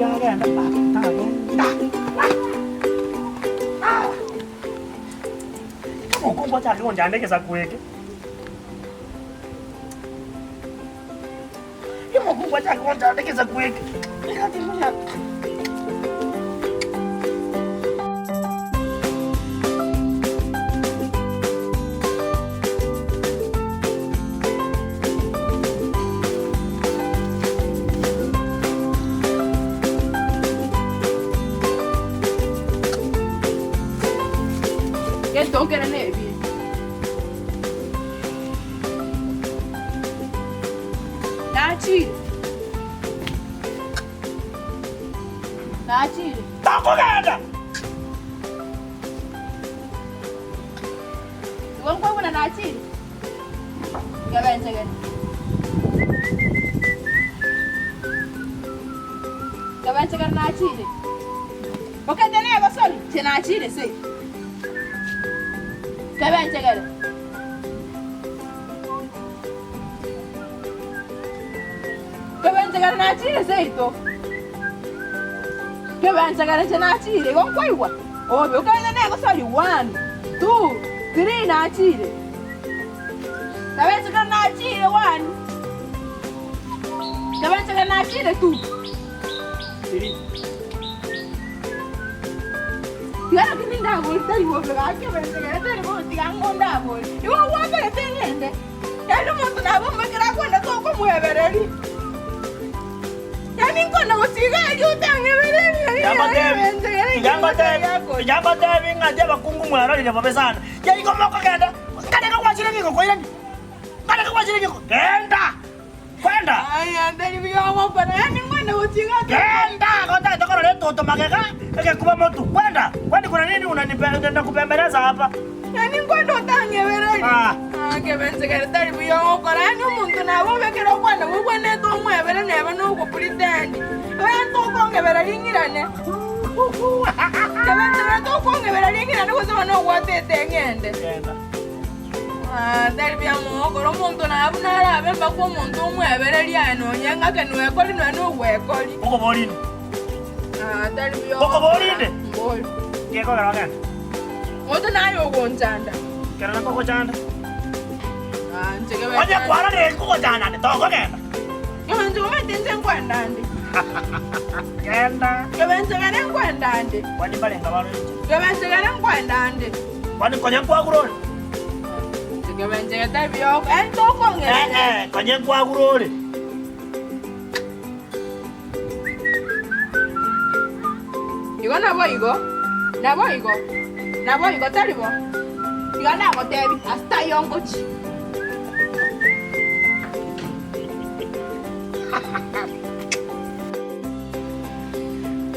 Tiga agende, ah, tagenda. Ah! Omokungu achake gonchanda egesaku eke. Omokungu achake gonchanda egesaku eke. Gento nkere nebi. Nachire. Nachire. Tokogenda! Igo nkoigwa nachire. Nkebenchegere. Nkebenchegere nachire. Okete negosori, inche nachire seito. Nkebenchegere. Nkebenchegere nachire seito. Nkebenchegere inche nachire, igo nkoigwa obe. Okende negosori, one, two, three, nachire. Nkebenchegere nachire, one, nkebenchegere nachire, two. Tiga lakini ndabori tari bobe gaki ebenchegere tari bobe tiga ng'o ndabori. Igo gwatagete ng'ende. Yaani omonto nabombekere akwenda tokomwebereria. Yaani nkona gotiga erio otang'ebereria. Tiga ngotebi ng'a inche abakungu mwarorire bobe sana. Yaani mokogenda, nkareka gwachire nigo koirani. Nkareka gwachire nigo, genda! Kwenda! Aya, tari buya ogokora, yaani nkona gotiga Genda! Gotagete korora etoto magega, egekuba motu. Kwenda! Kwani kuna nini unanipe nakupembeleza hapa? Yaani nkwenda otang'ebereria. Ah. Ah, kebenchegere tari buya ogokora, yaani omonto nabobe kero okwana bobwenerete omwebere neba nogopretend. Oye tokong'ebereria ng'irane. Kebenchegere tokong'ebereria ng'irane gose bono ogwatete ng'ende. Genda. Ah, tari buya mogokora omonto naye buna arabe mpaka omonto omwebereria aye nonya ng'ake nwekori nonya nogwekori. Okoborinde. Ah, tari buya Okoborinde. Mbori. Gekogera ogende. Omonto naye ogonchanda. Kero nakogochanda. Ah, inche kebe Onye kwarorire nkogochanda nde tokogenda. Kebe inche omanyete inche nkwenda nde. Genda. Kebe inche kere nkwenda nde. Kwani mbarenga barore inche. Kebe inche kere nkwenda nde. Kwani konya nkwagura ore? Inche kebe inche tari buya oko. Yaani tokong'ereria. Eh, eh, konya nkwagura ore. Igo naboigo, naboigo, naboigo, tari bo? Tiga nagotebi, ase taiyo ngochia.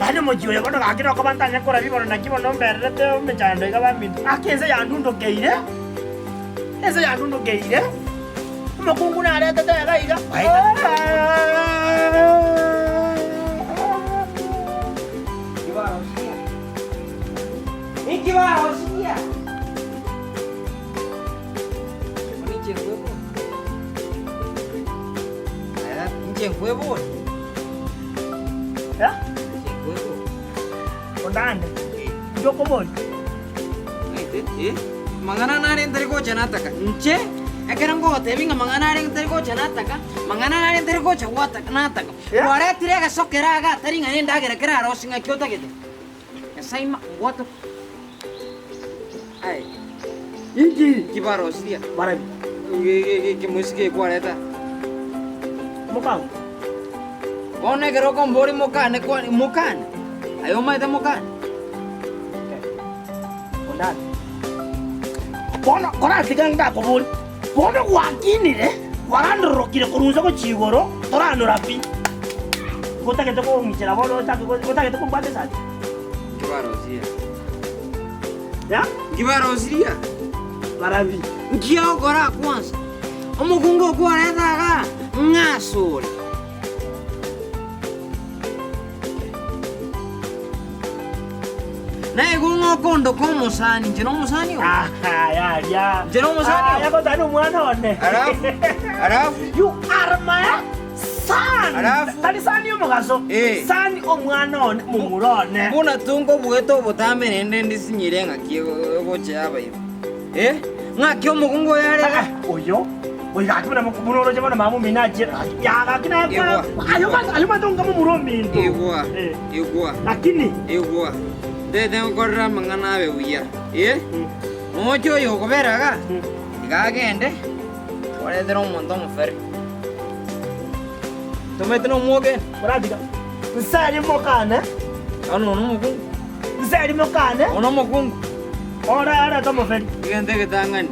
Yaani omochie oyo bono gaki nokoba ntanye korabia bono naki bono mbererete emechando iga baminto. Gaki ense yandundokeire, ense yandundokeire. Omokungu naretete iga iga. Inki barosirie? Bono inche nkweboria. Aya, inche nkweboria. Eh? Inche nkweboria. Ondande, inche okoboria. Omanyete, eh, mang'ana nare ntari gocha nataka. Inche, ekero ngogotebia ng'a mang'ana are ntari gocha nataka, mang'ana nare ntari gocha gwataka nataka. Yeah. Kwaretire egeso kere iga atari ng'a nendagera kerarosie ng'aki otagete. Nyasae ima ngwate aye. Inki? Inki barosirie? Barabwo. Ekemosike eke kwareta. Mokao. Bono ekero okomboria mokane kwa mokane, aye omanyete mokane? Ondande. Bono koratiga ndakoborie, bono gwakinire, kwarandororokire korwa inse gochia igoro, torandora pi. Gotagete kong'ichera bono ochake otagete kombwata esati? Inki barosirie? Ya? Inki barosirie? Barabi. Nki ogokora kwansa? Omokungu okwarete igaa, ng'a asore. Naigwe ng'a okondoka omosani, inche nomosani oo? Aria. Inche nomosani oo? Aya gotani omwana one. Alafu, alafu. You are my. Sun, Alafu- tari sani omogaso, Eh. sani omwana one, momura one. Buna tonkobuete obotambe naende ndisinyire ng'aki egocha yaba igo. Eh, ng'aki omokungu oyo are iga? Eh, oyo oyo gaki buna buna oroche bono mama omino achire gaki ya gaki naye Igwa. ayo ayo matonga momura ominto. Igwa, Eh. igwa, Lakini igwa. Ntete nkorere amang'ana abe buya. Eh, moche oyo okobera iga, iga agende, oretere omonto omofere. Tomanyete nomwogeni? Oratiga nseri mokane. Bono ono omokungu. Nseri mokane. Ono omokungu. Ore arete omoferi. Egento egetang'ani.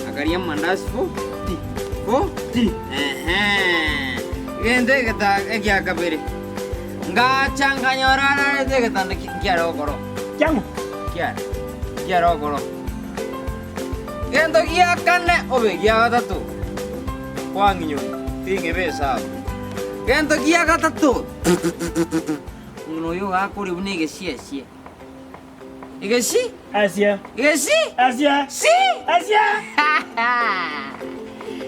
Akaria amandasi fo. Ti. Fo. Ti. Ehe. Egento egeta egia kabere. Ngacha nkanyora ararete egetanda kiare okoro. Kiang'o? Kiare. Kiare okoro. Gento gia kane obe gia gatato kwang'inyora, ting'eba esabu. Gento gia gatato, omong'ina oyo iga akoria buna egesiesie. Egesi? Esie. Egesi? Esie. Si! Esie.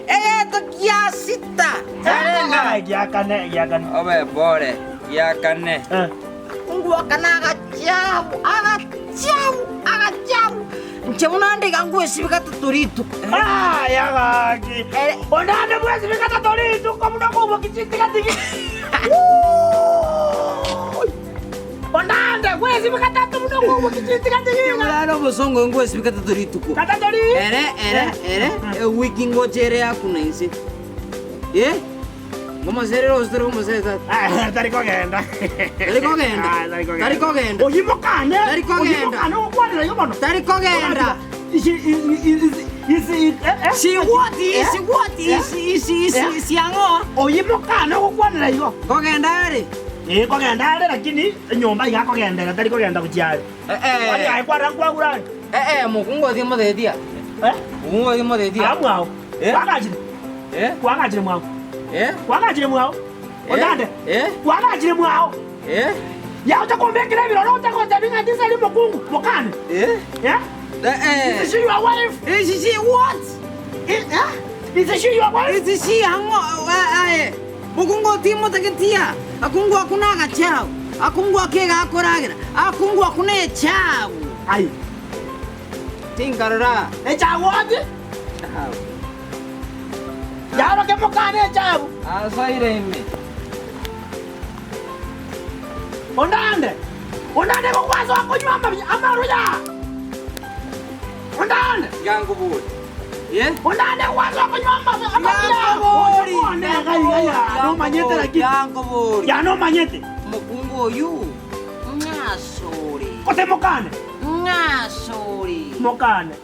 Egento gia sita, tarenge. Gia kane, gia kane. Obe pore, gia kane. Eh. Ngwoka nagachiabu, agachiabu, agachiabu. Inche buna nde iga ngwesibe gatato rituko. Aya gaki. Ere- Onde bwesibe gatato rituko buna okoboki chitigatigi. Onde bwesibe gatato buna okoboki chitigatigi. Buna obosongo ngwesibe gatato rituko. Gatato ri. Ere, ere, ere, ewiki ngocha ere yakuna inse. Eh? Ngomoserere gose tari komoserera tata? Ah, tari kogenda. Tari kogenda? Ah, tari kogenda. Tari kogenda? Oyio mokane. Tari kogenda. Oyio mokane ogokwanera igo mono. Tari kogenda. Isi isi isi eh eh. Sigwati, Eh? sigwati, Eh? isi, isi, isi, Eh? isi ang'o? Oyio mokane ogokwanera igo. Kogenda are? Eh, kogenda are lakini enyomba iga akogendera tari kogenda gochia are. Eh, eh. Kwani aye kwarora nkwagure are? Eh, eh, mokungu otie motetia. Eh? Mokungu otie motetia. Amwao. Eh? Kwagachire. Eh? Kwagachire mwao. Eh? Kwagachire mwao. Otande. Eh? Kwagachire mwao. Eh? Ya otakombekera ebiroro otagotebi ng'a tisa ri mokungu mokane. Eh? Eh? Eh, eh. Is she your wife? Is she what? Is, eh? Is she your wife? Is she ang'o? Eh, eh. Mokungu otie motagetia. Akungu akuna agachao. Akungu akega akoragera. Akungu akuna echao. Ai. Tinkarora. Echao ati? Yaroke mokane echabu. Asoire ime. Ondande. Ondande gokwasoa konywa amabi amaruya. Ondande. Yankobori. Eh? Ondande gokwasoa konywa amabi amaruya. Yankobori. One gai ya nomanyete lakini. Yankobori. Ya nomanyete. Mokungu oyu. Ng'asore. Kote mokane. Ng'asore. Mokane.